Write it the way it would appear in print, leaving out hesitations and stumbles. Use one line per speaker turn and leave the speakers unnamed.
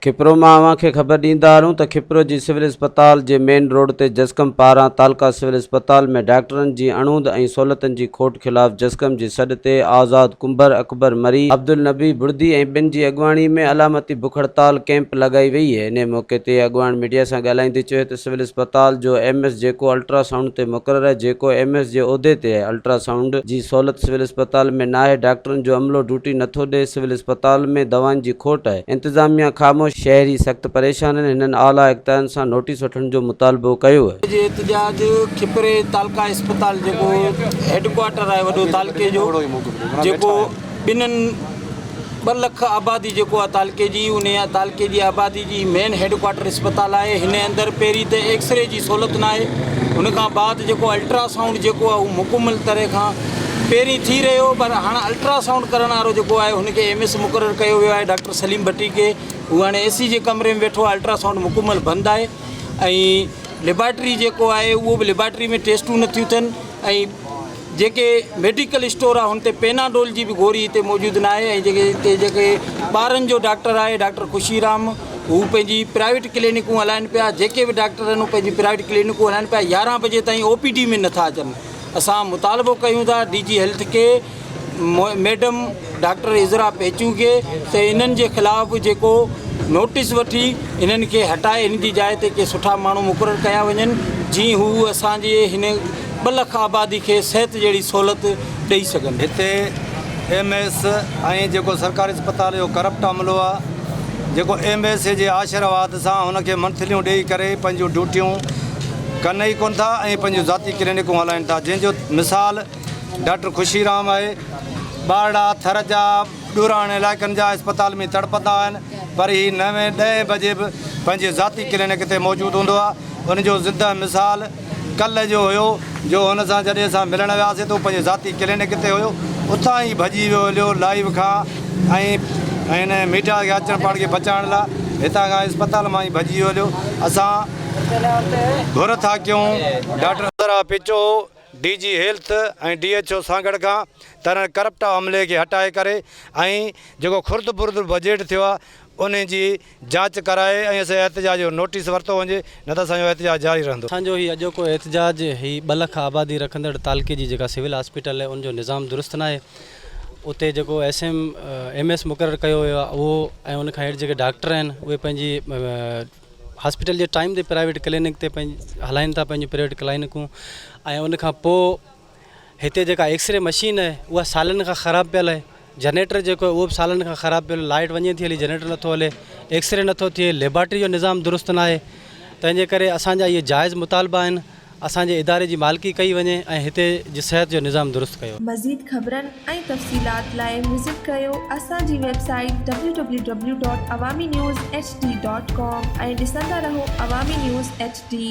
کپرو مان اوهان کي خبر ڏيندا هلون ته کپرو جي سول اسپتال جي مين روڊ تي جسقم پاران تعلقه سول اسپتال ۾ ڊاڪٽرن جي اڻهوند ۽ سهولتن جي کوٽ خلاف جسقم جي سڏ تي آزاد ڪنڀر، اڪبر مري، عبدالنبي بڙدي ۽ ٻين جي اڳواڻي ۾ علامتي بک هڙتال ڪئمپ لڳائي وئي. انهي موقعي تي اڳواڻ ميڊيا سان ڳالهائيندي چيو ته سول اسپتال جو ايم ايس جيڪو الٽرا سائونڊ تي مقرر آهي جيڪو ايم ايس جي عهدي تي آهي الٽرا سائونڊ جي سهولت سول اسپتال ۾ ناهي ڊاڪٽرن جو عملو ڊيوٽي نٿو ڏئي سول اسپتال ۾ دوائن جي کوٽ آهي، انتظاميا خاموش، شهري سخت پريشان آهن، هنن اعليٰ اختيارين سان نوٽيس وٺڻ جو مطالبو ڪيو.
جي احتجاج کپري تعلقه اسپتال جيڪو هيڊ ڪوارٽر آهي وڏو تعلقي جو جيڪو ٻنهن ٻه لک آبادي جيڪو آهي تعلقي جي ان تعلقي جي آبادي جي مين هيڊ ڪوارٽر اسپتال آهي هن اندر پهرين ته ايڪسري جي سهولت ناهي ان کان بعد جيڪو الٽرا سائونڊ جيڪو آهي اهو مڪمل طرح کان پهرين ٿي رهيو پر هاڻ الٽرا سائونڊ ڪرڻ وارو جيڪو آهي هن کي ايم ايس مقرر ڪيو ويو آهي ڊاڪٽر سليم ڀٽي کي هو هاڻي اي سي جي ڪمري ۾ ويٺو آهي الٽرا سائونڊ مڪمل بند آهي ۽ ليبارٽري جيڪو آهي اهو به ليبارٽري ۾ ٽيسٽون نٿيون ٿين ۽ جيڪي ميڊيڪل اسٽور آهي هن تي پيناڊول جي به گوري هتي موجود نه آهي ۽ جيڪي هتي جيڪي ٻارن جو ڊاڪٽر آهي ڊاڪٽر خوشي رام هو پنهنجي پرائيويٽ ڪلينڪون هلائن پيا جيڪي به ڊاڪٽر آهن هو پنهنجي پرائيويٽ ڪلينڪون هلائن پيا يارهن بجي تائين او پي ڊي ۾ نٿا اچن اسان مطالبو ڪيون ٿا ڊي جي هيلٿ کي ميڊم ڊاڪٽر عذرا پيچو کي ته انهن جي خلاف جيڪو نوٽيس وٺي انهن کي هٽائي انهن جي جاء تي ڪي سٺا ماڻهو مقرر ڪيا وڃن جيئن هو اسان جي هن ٻه لک آبادي کي صحت جهڙي سهولت ڏئي سگهن.
هتي ايم ايس ۽ جيڪو سرڪاري اسپتال جو ڪرپٽ عملو آ جيڪو ايم ايس جي آشرواد سان هن کي منٿليون ڏئي ڪري پنهنجون ڊيوٽيون ڪن ئي ڪونه ٿا ۽ پنهنجون ذاتي ڪلينڪون هلائين ٿا جنهن جو مثال ڊاڪٽر خوشي رام آهي ٻارڙا ٿر جا ڏوراڻن علائقن جا اسپتال ۾ تڙپندا آهن پر هي نوين ڏهين بجي به پنهنجي ذاتي ڪلينڪ تي موجود هوندو آهي ان جو زنده مثال ڪلهه جو هيو جو هن سان جڏهن اسان ملڻ وياسين ته هو پنهنجي ذاتي ڪلينڪ تي هيو اتان ئي ڀڄي ويو هليو لائيو کان ۽ هن ميڊيا کي اچڻ پاڻ کي بچائڻ لاء هتان کان اسپتال مان ئي ڀڄي ويو هليو اسان گهر ٿا ڪيون doctor Azra Pechuho D G health ۽ D H O Sanghar کان ته هن ڪرپٽ عملي کي هٽائي ڪري ۽ جيڪو خرد برد بجيٽ ٿيو آهي انهي جي جاچ ڪرائي ۽ اسان جي احتجاج جو نوٽيس ورتو وڃي نه ته اسان جو احتجاج جاري رهندو.
اسان جو هي اڄوڪو احتجاج هي ٻه لک آبادي رکندڙ تعلقي جي جيڪا سول هاسپيٽل آهي ان جو نظام درست ناهي اتي جيڪو ايس ايم ايم ايس مقرر ڪيو ويو آهي اهو ۽ ان کان هيٺ جيڪي ڊاڪٽر آهن اهي پنهنجي هاسپيٽل جي ٽائيم تي پرائيويٽ ڪلينڪ تي هلائين ٿا پنهنجون پرائيويٽ ڪلينڪون ۽ ان کان پوء هتي جيڪا ايڪسري مشين آهي اها سالن کان خراب پيل آهي جنريٽر جيڪو آهي اهو به سالن کان خراب پيل لائيٽ وڃي ٿي هلي جنريٽر نٿو هلي ايڪسري نٿو ٿئي ليبارٽري جو نظام درست ناهي تنهن جي ڪري اسان جا اهي جائز مطالبا آهن اسان جي اداري جي مالڪي ڪئي وڃي ۽ هتي جي صحت جو نظام درست ڪيو وڃي.
مزيد خبرن ۽ تفصيلات لاء وزٽ ڪريو اسان جي website W W W dot Awami news H D dot com ۽ ڏسندا رهو عوامي نيوز ايڇ ڊي.